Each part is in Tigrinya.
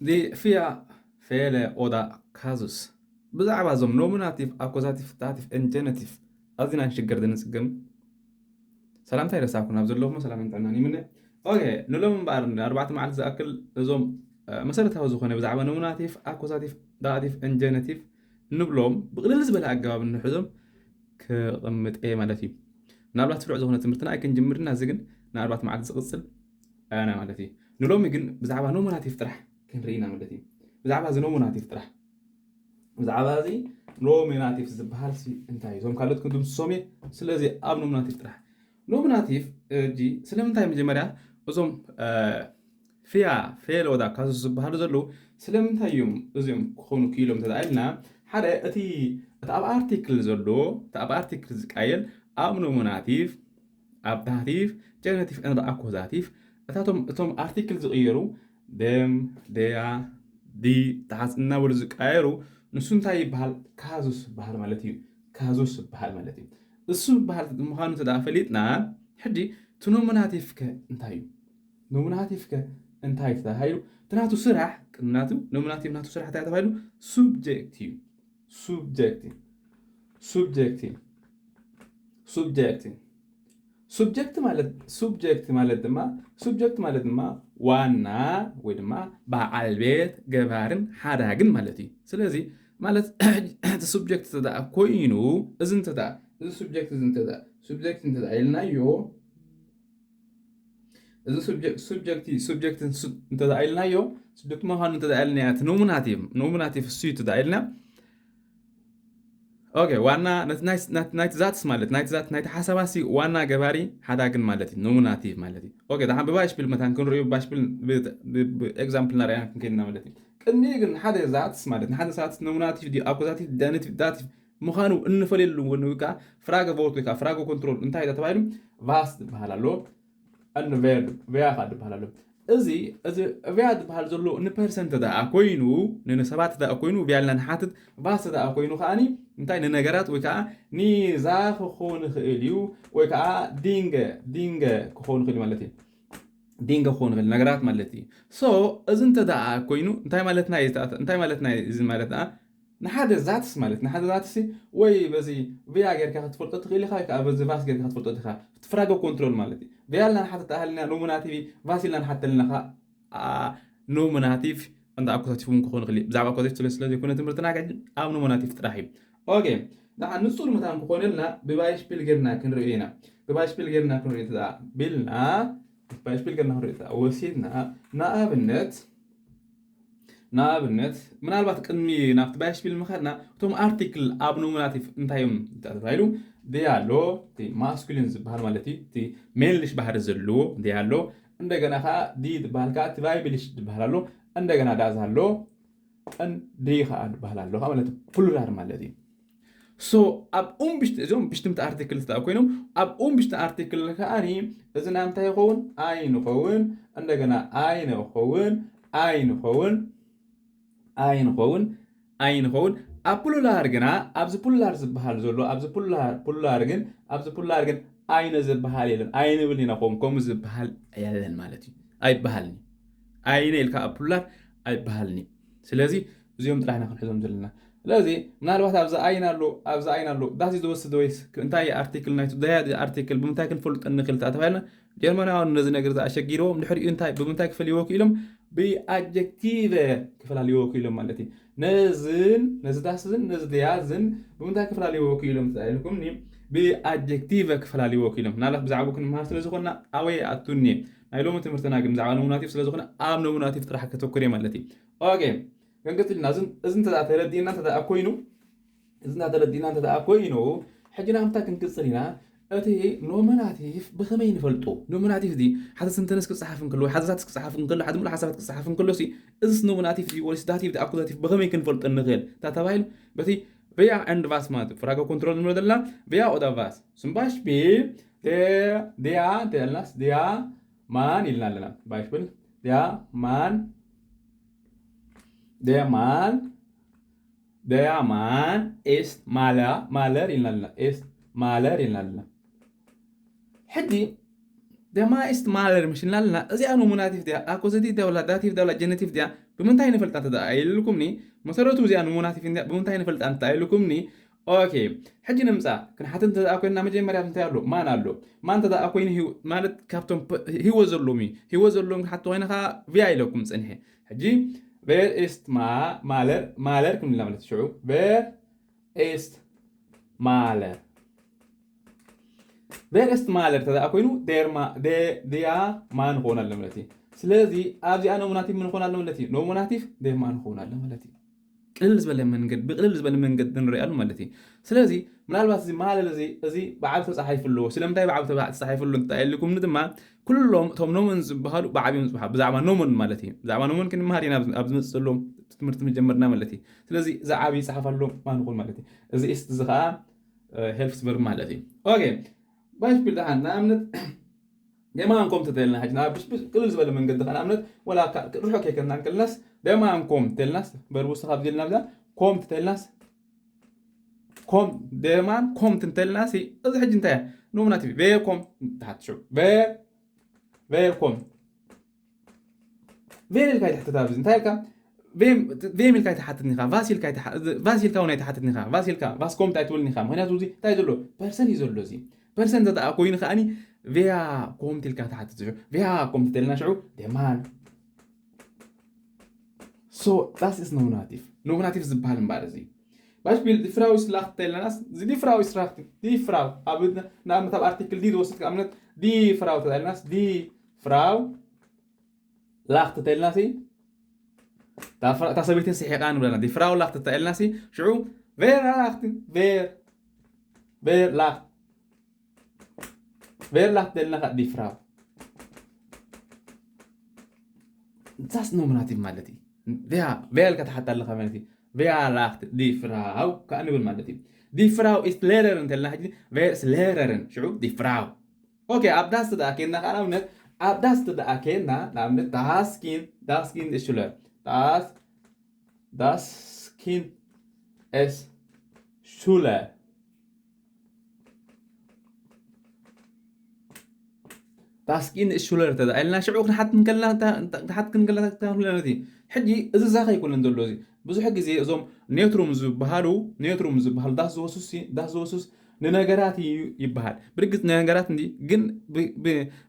ዲ ፊያ ፌለ ኦዳ ካዙስ ብዛዕባ እዞም ኖሚናቲቭ ኣኮዛቲቭ ዳቲቭ ኤን ጀነቲቭ ኣዚና ንሽገር ድንጽግም። ሰላምታ ይረሳኩን ኣብ ዘለኹም ሰላምን ጥዕናን ይምነ። ኦኬ፣ ንሎም እምበኣር ንኣርባዕተ መዓልቲ ዝኣክል እዞም መሰረታዊ ዝኾነ ብዛዕባ ኖሚናቲቭ ኣኮዛቲቭ ዳቲቭ ኤን ጀነቲቭ ንብሎም ብቕልል ዝበለ ኣገባብ እንሕዞም ክቕምጥ እየ ማለት እዩ። ምናልባት ስሩዕ ዝኾነ ትምህርትና ኣይክንጅምርና እዚ ግን ንኣርባዕተ መዓልቲ ዝቕጽል ኣና ማለት እዩ። ንሎሚ ግን ብዛዕባ ኖሚናቲቭ ጥራሕ ክንርኢ ኢና ማለት እዩ። ብዛዕባ እዚ ኖሚናቲቭ ጥራሕ፣ ብዛዕባ እዚ ኖሚናቲቭ ዝበሃል ሲ እንታይ እዩ? እዞም ካልኦት ክንድምስሶም እየ። ስለዚ ኣብ ኖሚናቲቭ ጥራሕ፣ ኖሚናቲቭ እጂ ስለምንታይ መጀመርያ እዞም ፊያ ፌሎዳ ካዙስ ዝበሃሉ ዘለዉ ስለምንታይ እዮም እዚኦም ክኾኑ ክኢሎም እንተደኣ ኢልና፣ ሓደ እቲ እቲ ኣብ ኣርቲክል ዘሎ እቲ ኣብ ኣርቲክል ዝቃየል ኣብ ኖሚናቲቭ ኣብ ዳቲቭ ጀነቲቭ እንዳ ኣኮዛቲቭ እታቶም እቶም ኣርቲክል ዝቕየሩ ደም ደያ ዲ ተሓዝ እናበሉ ዝቃየሩ ንሱ እንታይ ይበሃል? ካዙስ ይበሃል ማለት እዩ። ካዙስ ይበሃል ማለት እዩ። እሱ ይበሃል ምዃኑ እንተ ደኣ ፈሊጥና ሕጂ እቲ ኖሚናቲቭ ከ እንታይ እዩ? ኖሚናቲቭ ከ እንታይ ተባሂሉ? እቲ ናቱ ስራሕ ቅድሚ ናቱ ኖሚናቲቭ ናቱ ስራሕ እንታይ ተባሂሉ? ሱብጀክት እዩ። ሱብጀክት ሱብጀክት ሱብጀክት ሱብጀክት ማለት ሱብጀክት ማለት ድማ ሱብጀክት ማለት ድማ ዋና ወይ ድማ በዓል ቤት ገባርን ሓዳግን ማለት እዩ። ስለዚ ማለት እቲ ሱብጀክት እንተ ደኣ ኮይኑ እዚ እንተ ደኣ እዚ ሱብጀክት እዚ እንተ ደኣ ሱብጀክት እንተ ደኣ ኢልናዮ እዚ ሱብጀክት ሱብጀክት ሱብጀክት እንተ ደኣ ኢልናዮ ሱብጀክት ምዃኑ እንተ ደኣ ኢልናዮ እቲ ኖሚናቲቭ ኖሚናቲቭ እሱ እዩ እንተ ደኣ ኢልና ኦኬ ዋና ናይቲ ዛትስ ማለት ናይቲ ዛት ናይቲ ሓሳባሲ ዋና ገባሪ ሓዳግን ማለት እዩ። ኖሚናቲቭ ማለት እዩ። ኦኬ ደሓን ብባይሽፒል መታን ክንሪኦ ባይሽፒል ኤግዛምፕል ናርኣና ክንከይድና ማለት እዩ። ቅድሚኡ ግን ሓደ ዛትስ ማለት ንሓደ ዛትስ ኖሚናቲቭ ድዩ ኣኩዛቲቭ ዳኒቲቭ ዳቲቭ ምዃኑ እንፈልየሉ እውን ወይ ከዓ ፍራገ ቮት ወይ ከዓ ፍራገ ኮንትሮል እንታይ ተባሂሉ ቫስ ዝበሃል ኣሎ። ቨያ ከዓ ዝበሃል ኣሎ። እዚ እዚ ቨያ ዝበሃል ዘሎ ንፐርሰንት ደኣ ኮይኑ ንሰባት ደኣ ኮይኑ ቪያ ኢልና ንሓትት ቫስ ደኣ ኮይኑ ከዓኒ እንታይ ንነገራት ወይ ከዓ ንዛ ክኾን ይኽእል እዩ ወይ ከዓ ዲንገ ዲንገ ክኾን ይኽእል ማለት እዩ። ዲንገ ክኾን ይኽእል ነገራት ማለት እዩ። ሶ እዚ እንተ ደኣ ኮይኑ እንታይ ማለትና እዩ? እንታይ ማለትና እዩ? እዚ ማለት ደኣ ንሓደ ዛትስ ማለት ንሓደ ዛትስ ወይ በዚ ቪያ ጌርካ ክትፈልጦ ትኽእል ኢኻ ወይ ከዓ በዚ ቫስ ጌርካ ክትፈልጦ ኢኻ። ፍራገ ኮንትሮል ማለት እዩ። ቪያ ኢልና ንሓተት ኣሃልና ኖሚናቲቭ ቫስ ኢልና ንሓተልና ከዓ ኖሚናቲቭ እንዳ ኣኮሳቲቭ እውን ክኾን ይኽእል እዩ። ብዛዕባ ኣኮሳቲቭ ስለ ስለ ዘይኮነ ትምህርትና ግን ኣብ ኖሚናቲቭ ጥራሕ እዩ። ኦኬ ደሓን ንጹር መታን ክኾነልና ብባይሽፒል ጌርና ክንርኢ ኢና። ብባይሽፒል ጌርና ክንርኢ ተኣ ቢልና ባይሽፒል ጌርና ክንርኢ ተኣ ወሲድና ንኣብነት ንኣብነት ምናልባት ቅድሚ ናብቲ ባይሽፒል ምኻድና እቶም ኣርቲክል ኣብ ኖሚናቲቭ እንታይ እዮም ተባሂሉ ዲ ኣሎ እቲ ማስኩሊን ዝበሃል ማለት እዩ እቲ ሜልሽ ባህሪ ዘለዎ ዲ ኣሎ እንደገና ከዓ ዲ ዝበሃል ከዓ እቲ ቫይብልሽ ዝበሃል ኣሎ እንደገና ዳዝ ኣሎ ን ዲ ከዓ ዝበሃል ኣሎ ማለት ፕሉራል ማለት እዩ። ሶ ኣብ ኡም ብሽቲ እዚኦም ብሽትምቲ ኣርቲክል ተኣ ኮይኖም ኣብ ኡም ብሽቲ ኣርቲክል ከዓኒ እዚ ናይ ምንታይ ይኸውን ኣይንኸውን እንደገና ኣይንኸውን ኣይንኸውን ኣይንኸውን ኣይንኸውን ኣብ ፕሉላር ግና ኣብዚ ፕሉላር ዝበሃል ዘሎ ኣብዚ ፕሉላር ግን ኣብዚ ፕሉላር ግን ኣይነ ዝበሃል የለን ኣይንብል ኢና ኸም ከምኡ ዝበሃል የለን ማለት እዩ ኣይበሃልን እዩ ኣይነ ኢልካ ኣብ ፕሉላር ኣይበሃልን እዩ ስለዚ እዚኦም ጥራሕና ክንሕዞም ዘለና ስለዚ ምናልባት ኣብዚ ኣይን ኣሎ ኣብዚ ኣይን ኣሎ ዳስ ዝወስድ ወይስ እንታይ ኣርቲክል ናይቱ ዳያ ኣርቲክል ብምንታይ ክንፈልጦ ንኽእል ተባሂልና ጀርመናውያን ነዚ ነገር ዝኣሸጊርዎም ድሕሪኡ እንታይ ብምንታይ ክፈልይዎ ክኢሎም ብኣጀክቲቭ ክፈላልይዎ ክኢሎም ማለት እዩ ነዝን ነዚ ዳስዝን ነዚ ድያዝን ብምንታይ ክፈላልይዎ ክኢሎም ተባሂልኩም ብኣጀክቲቭ ክፈላልይዎ ክኢሎም ምናልባት ብዛዕባ ክንምሃር ስለ ዝኾንና ኣበይ ኣቱኒ ናይ ሎሚ ትምህርትና ግን ብዛዕባ ኖሚናቲቭ ስለ ዝኾነ ኣብ ኖሚናቲቭ ጥራሕ ከተኩር ማለት እዩ ኦኬ ክንቅፅልና እዚ እንተ ተረዲእና እንተ ኮይኑ እዚ እናተረዲእና እንተ ኮይኑ ሕጂ ናምታ ክንቅፅል ኢና እቲ ኖሚናቲቭ ብኸመይ ንፈልጦ ኖሚናቲቭ እዚ ሓደ ሰንተንስ ክፀሓፍ እንከሎ ሓደ ዛትስ ክፀሓፍ እንከሎ ሓደ ምሉእ ሓሳባት ክፀሓፍ እንከሎ እዚስ ኖሚናቲቭ እዚ ወይስ ዳቲቭ ኣኩዛቲቭ ብኸመይ ክንፈልጦ ንኽእል እንታ ተባሂሉ በቲ ቪያ ኤንድ ቫስ ማለት ፍራገ ኮንትሮል ንብሎ ዘለና ቪያ ኦዳ ቫስ ስምባሽ ቢ ዲያ እንተ ኢልናስ ዲያ ማን ኢልና ኣለና ባይሽብል ዲያ ማን ዲያ ማን ዲያ ማን ኤስት ማላ ማለር ኢልና ኣለና ኤስት ማለር ኢልና ኣለና ሕጂ ደማ ኢስት ማለር ምሽልና ኣለና። እዚኣ ኖሚናቲቭ ድያ ኣኮዘቲቭ ድያ ወላ ዳቲቭ ድያ ወላ ጀነቲቭ ድያ ብምንታይ ንፈልጣ እንተ ደኣ ኢልኩምኒ፣ መሰረቱ እዚኣ ኖሚናቲቭ እንድያ ብምንታይ ንፈልጣ እንተ ኢልኩምኒ፣ ኦኬ፣ ሕጂ ንምጻ ክንሓትት እንተ ደኣ ኮይንና መጀመርያ እንታይ ኣሎ? ማን ኣሎ? ማን እንተ ደኣ ኮይኑ ህይወ- ማለት ካብቶም ፐ- ህይወት ዘለዎም እዩ። ህይወት ዘለዎም ክንሓትት ኮይና ከኣ ቪያ ኢለኩም ጽንሐ። ሕጂ ቬር ኢስት ማ ማለር ማለር ክንብል ኢና ማለት እዩ። ሽዑ ቬር ኢስት ማለር ቬር ኢስት ማለር ተደኣ ኮይኑ ዴርማ ዴ- ድያ ማን ክኾን ኣሎ ማለት እዩ። ስለዚ ኣብዚኣ ኖሚናቲቭ ምን ክኾን ኣሎ ማለት እዩ? ኖሚናቲቭ ዴርማ ንክኾን ኣሎ ማለት እዩ። ቅልል ዝበለ መንገድ ብቅልል ዝበለ መንገድ ንሪኣሉ ማለት እዩ። ስለዚ ምናልባት እዚ ማለር እዚ እዚ ብዓቢ ተፃሒፉ ኣለዎ። ስለምንታይ ብዓቢ ተባ- ተፃሒፉ ኣሎ እንተኢልኩምኒ ድማ ኩሎም እቶም ኖመን ዝበሃሉ ብዓብዮም ዝበሃሉ ብዛዕባ ኖመን ማለት እዩ። ብዛዕባ ኖመን ክንመሃር ኢና ኣብ ኣብ ዝመፅእ ዘሎ ትምህርቲ ምጀመርና ማለት እዩ። ስለዚ እዚ ዓቢ ይፅሓፍ ኣሎ ማን ይኹን ማለት እዩ። እዚ ኢስት እዚ ከዓ ሄልፍስ ቨርብ ማለት እዩ። ኦኬ ባይስፒል ደሓን ንኣብነት ደማን ኮም ተተልና ሕጂ ናብ ብስብስ ቅልል ዝበለ መንገዲ ከ ንኣብነት ወላ ካ- ርሑቕ ከይከድና እንከልናስ ደማን ኮም ተልናስ በርቡስ ካብ ዜልና ብዛ ኮም ተተልናስ ኮም ደማን ኮም ትንተልና ሲ እዚ ሕጂ እንታይ እያ ኖሚናቲቭ ቬር ኮም ትሓትሹ ቬር ቬር ኮም ቬር ኢልካ ይትሕተት ኣብዚ እንታይ ኢልካ ቬም ኢልካ ይትሓትት ኒኻ ቫስ ኢልካ ይትሓ- ቫስ ኢልካ እውን ኣይትሓትት ኒኻ ቫስ ኢልካ ቫስ ኮም እንታይ ትብል ኒኻ ምክንያቱ እዚ እንታይ ዘሎ ፐርሰን እዩ ዘሎ እዚ ፐርሰን ተደኣ ኮይኑ ከዓኒ ቬያ ኮምት ኢልካ ትሓትት ሽዑ ቬያ ኮምት ተልና ሽዑ ደማን so das ist nominativ nominativ ዝበሃል እምበኣር እዚ ባሽፒል ዲ ፍራው ኢስ ላኽት ተልናስ እዚ ዲ ፍራው ኢስ ላኽት ዲ ፍራው ኣብ ንኣብነት ኣብ ኣርቲክል ዲ ዝወስድ ኣብነት ዲ ፍራው ተልናስ ዲ ፍራው ላኽት ተልናሲ እታ ሰበይትን ስሒቓ ንብለና ዲ ፍራው ላኽት ተልናሲ ሽዑ ቬር ላኽት ቬር ቬር ላኽት ቬር ላኽት ተልና ዲ ፍራው ዛስ ኖሚናቲቭ ማለት እዩ ያ ቬያ ኢልካ ትሓታ ኣለካ ማለት እዩ ቬያ ላኽት ዲ ፍራው ከዓ ንብል ማለት እዩ ዲ ፍራው ኢስ ሌረርን እንተልና ሕጂ ቬር ኢስ ሌረርን ሽዑ ዲ ፍራው ኦኬ ኣብ ዳስ ደኣ ኬና ከዓ ንኣብነት ኣብ ዳስ ደኣ ኬና ንኣብነት ዳስኪን ዳስኪን ሽለር ዳስ ዳስኪን ኤስ ሹለር ዳስኪን ሹለር ተዳ ኢልና ሽዑ ክንሓት ክንከልና ክንሓት ክንከልና ክንከልና ሕጂ እዚ ዛኸ ኣይኮነን ዘሎ እዚ ብዙሕ ግዜ እዞም ኔትሩም ዝበሃሉ ኔትሩም ዝበሃሉ ዳስ ዝወስስ ዳስ ዝወስስ ንነገራት እዩ ይበሃል ብርግፅ ንነገራት እንዲ ግን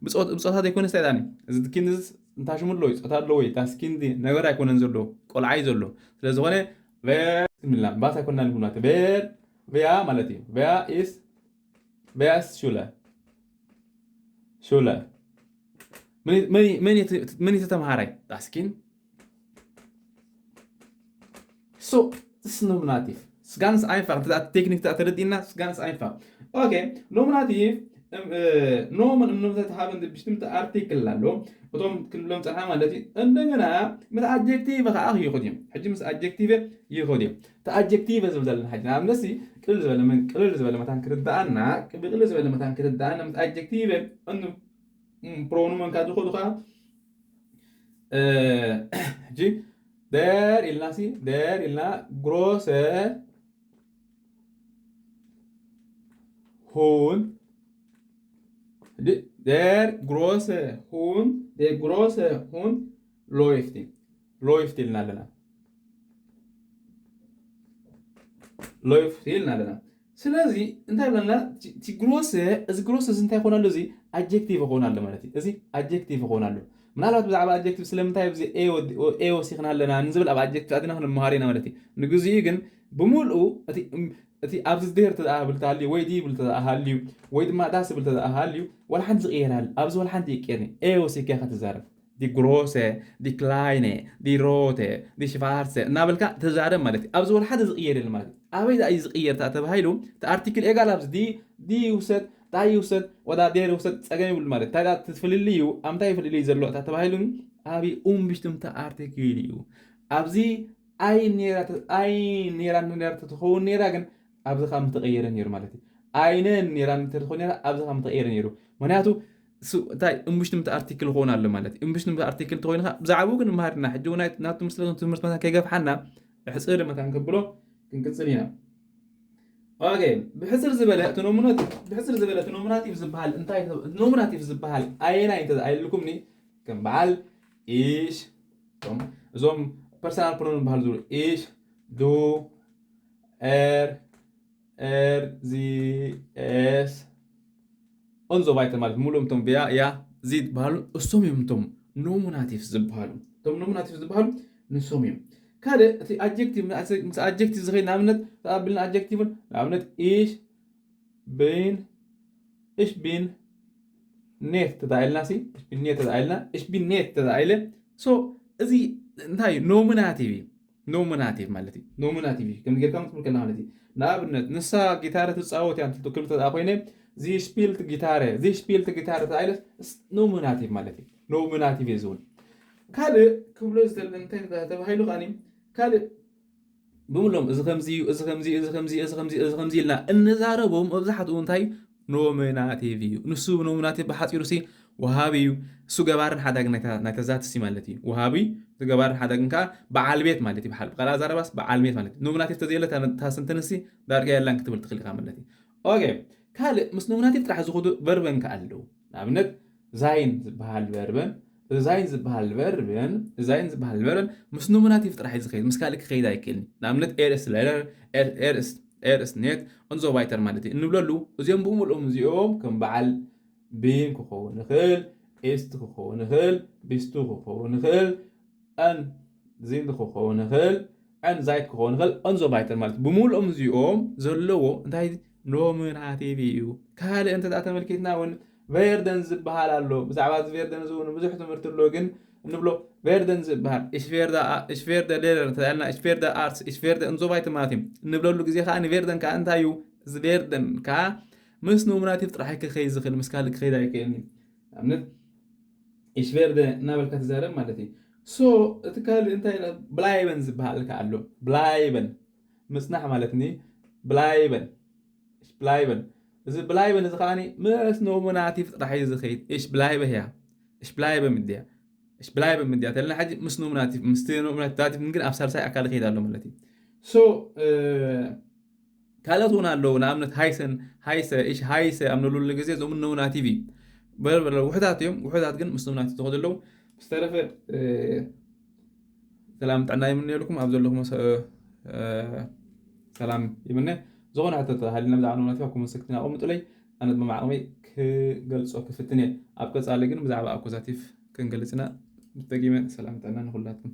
ብፆታ ዘይኮነ ሰይጣን እዩ እዚ ኪንዝስ እንታይ ሽሙ ኣለዎ ፆታ ኣለዎ ወይ ዳስኪንዲ ነገር ኣይኮነን ዘሎ ቆልዓ እዩ ዘሎ ስለዝኾነ ቬር ሚላ ባስ ኣይኮና ንብላ ቬር ቪያ ማለት እዩ ቪያ ኢስ ቪያ ኢስ ሹለ ሹለ መን ተተምሃራይ ዳስኪን so this is nominative ganz einfach ቴክኒክ ተረዲእና ganz einfach okay nominative ኖምን እምኖምተ ተሃበን ብሽትምቲ ኣርቲክል ኣሎ እቶም ክንብሎም ፀንሓ ማለት እዩ እንደገና ምስ ኣጀክቲቭ ከዓ ይኸድ እዮም ሕጂ ምስ ኣጀክቲቭ ይኸድ እዮም እቲ ኣጀክቲቭ ዝብል ዘለና ሕጂ ንኣብነት ቅልል ዝበለ ቅልል ዝበለ መታን ክርዳኣና ብቅልል ዝበለ መታን ክርዳኣና ምስ ኣጀክቲቭ ፕሮኖመን ካብ ዝኸዱ ከዓ ሕጂ ደር ኢልና ሲ ደር ኢልና ግሮሰ ሁን der große Hund der große Hund läuft läuft ኢልና ኣለና läuft ኢልና ኣለና ስለዚ እንታይ ብለና እቲ ግሮሰ እዚ ግሮሰ እዚ እንታይ ይኾን ኣሎ እዚ ኣጀክቲቭ ይኾን ኣሎ ማለት እዩ እዚ ኣጀክቲቭ ይኾን ኣሎ ምናልባት ብዛዕባ ኣጀክቲቭ ስለምንታይ ኣብዚ ኤ ወሲኽና ኣለና ንዝብል ኣብ ኣጀክቲቭ ኣትና ክንመሃር ኢና ማለት እዩ ንግዚኡ ግን ብምልኡ እቲ ኣብዚ ዴር ተደኣ ብል ተሃልዩ ወይ ዲ ብል ተደኣ ሃልዩ ወይ ድማ ዳስ ብል ተደኣ ሃልዩ ዋላ ሓንቲ ዝቅየር ሃልዩ ኣብዚ ዋላ ሓንቲ ይቅየር ኤ ወሲካ ኢኻ ትዛረብ ዲ ግሮሰ ዲ ክላይነ ዲ ሮተ ዲ ሽቫርሰ እናበልካ ትዛረብ ማለት እዩ ኣብዚ ዋላ ሓደ ዝቅየር የለ ማለት እዩ ኣበይ ዳ እዩ ዝቅየር ታ ተባሂሉ እቲ ኣርቲክል ኤጋል ኣብዚ ዲ ዲ ይውሰድ ዳ ይውሰድ ወዳ ዴር ይውሰድ ፀገም ይብሉ ማለት እንታይ ዳ ትፍልልይ እዩ ኣብ እንታይ ይፍልልይ ዘሎ እታ ተባሂሉ ኣብይ ኡምብሽትምታ ኣርቲክል እዩ ኣብዚ ኣይ ኔራ ኣይ ኔራ ኔራ ተትኸውን ኔራ ግን ኣብዚ ካብ ምተቀየረ ነይሩ ማለት እዩ ኣይነን ኔራ እንተትኾን ኔራ ኣብዚ ካብ ምተቀየረ ነይሩ ምክንያቱ እንታይ እምብሽትምቲ ኣርቲክል ክኸውን ኣሎ ማለት እዩ እምብሽትምቲ ኣርቲክል ተኮይኑ ብዛዕባኡ ክንመሃር ኢና ሕጂ እውን ናቱ ምስለ ትምህርቲ መታን ከይገፍሓና ሕፅር መታን ከብሎ ክንቅፅል ኢና okay ብሕፅር ዝበለ እቲ ኖሚናቲቭ ብሕፅር ዝበለ እቲ ኖሚናቲቭ ዝበሃል እንታይ ኖሚናቲቭ ዝበሃል ኣየናይ እንተ ኢልኩምኒ ከም በዓል ich እዞም personal pronoun ዝበሃል ዝብሉ ich du er er sie es und so weiter ማለት ሙሉኦም እቶም wer er sie ዝበሃሉ እሶም እዮም እቶም nominative ዝበሃሉ እቶም nominative ዝበሃሉ ንሶም እዮም ካልእ እቲ adjective ምስ adjective ዝኸይድ ንኣብነት ተቐብልና adjective ን ንኣብነት ich bin ich bin nett ተታኢልና ሲ ich bin nett ተታኢልና ich bin nett ተታኢለ so እዚ እንታይ nominative እዩ nominative ማለት እዩ nominative እዩ ከም ጌርካ ክትብል ከለካ ማለት እዩ ንኣብነት ንሳ ጊታረ ትፃወት እያ እንትብል ተኣ ኮይነ sie spielt Gitarre sie spielt Gitarre ተባሂለ nominative ማለት እዩ nominative እዩ ዝውን ካልእ ክብሎ ዝተለ እንታይ ተባሂሉ ከኣኒ ካልእ ብምሎም እዚ ከምዚ እዩ እዚ ከምዚ እዚ ከምዚ እዚ ከምዚ እዚ ከምዚ ኢልና እንዛረቦም መብዛሕትኡ እንታይ nominative እዩ ንሱ nominative ብሓፂሩ ሲ ወሃቢ እዩ እሱ ገባርን ሓዳግን ናይታ ዛትሲ ማለት እዩ ወሃቢ እቲ ገባርን ሓዳግን ከዓ በዓል ቤት ማለት እዩ ብሓል ብቃል ኣዛረባስ በዓል ቤት ማለት እዩ nominative ተዘየለ እታ sentence ሲ ዳርጋ የላን ክትብል ትኽእል ኢኻ ማለት እዩ okay ካልእ ምስ nominative ጥራሕ ዝኹዱ verb ን ከዓ ኣለዉ ንኣብነት sein ዝበሃል verb ን እዚ sein ዝበሃል verb ን እዚ sein ዝበሃል verb ን ምስ nominative ጥራሕ እዩ ዝኸይድ ምስ ካልእ ክኸይድ ኣይክእልን ንኣብነት er ist Lehrer er ist er ist nett und so weiter ማለት እዩ እንብለሉ እዚኦም ብምልኦም እዚኦም ከም በዓል bin ክኸውን ይኽእል ist ክኸውን ይኽእል bist du ክኸውን ይኽእል en sind ክኸውን ይኽእል en seid ክኸውን ይኽእል und so weiter ማለት ብምልኦም እዚኦም ዘለዎ እንታይ nominative እዩ ካልእ እንተ ተመልኪትና እውን werden ዝበሃል ኣሎ ብዛዕባ እዚ werden እዚ እውን ብዙሕ ትምህርቲ ኣሎ ግን እንብሎ werden ዝበሃል ich werde Lehrer እንተልና ich werde Arzt ich werde und so weiter ማለት እዩ እንብለሉ ግዜ ከዓ ን werden ከዓ እንታይ እዩ እዚ werden ከዓ ምስ nominative ጥራሕ ክኸይድ ዝኽእል ምስ ካልእ ክኸይድ ኣይክእልን እዩ ኣብነት ich werde እናበልካ ትዛረብ ማለት እዩ so እቲ ካልእ እንታይ bleiben ዝበሃል ከዓ ኣሎ bleiben ምፅናሕ ማለት ኒ bleiben bleiben እዚ bleiben እዚ ከዓ ምስ nominative ጥራሕ እዩ ዝኸይድ ich bleibe hier ich bleibe mit dir ich bleibe mit dir ተለና ሕጂ ምስ nominative ምስ nominative ግን ኣብ ሳልሳይ ኣካል ይኸይድ ኣሎ ማለት እዩ so ካልኦት እውን ኣለዉ ንኣብነት heißen heiße ich heiße ኣብ ንብለሉ ግዜ እዞም nominative እዩ ውሕዳት እዮም ውሕዳት ግን ምስ nominative ዝኸዱ ኣለዉ ዝተረፈ ሰላም ጥዕና ይምነየልኩም ኣብ ዘለኹም ሰላም ይምነ ዝኾነ ሕቶ ተሃሊና ብዛዕባ nominative ኣብ comment section ኣቐምጡለይ ኣነ ብማዕቕመይ ክገልፆ ክፍትን እየ ኣብ ቀፃሊ ግን ብዛዕባ accusative ክንገልፅና ብተጊመ ሰላም ጥዕና ንኩላትኩም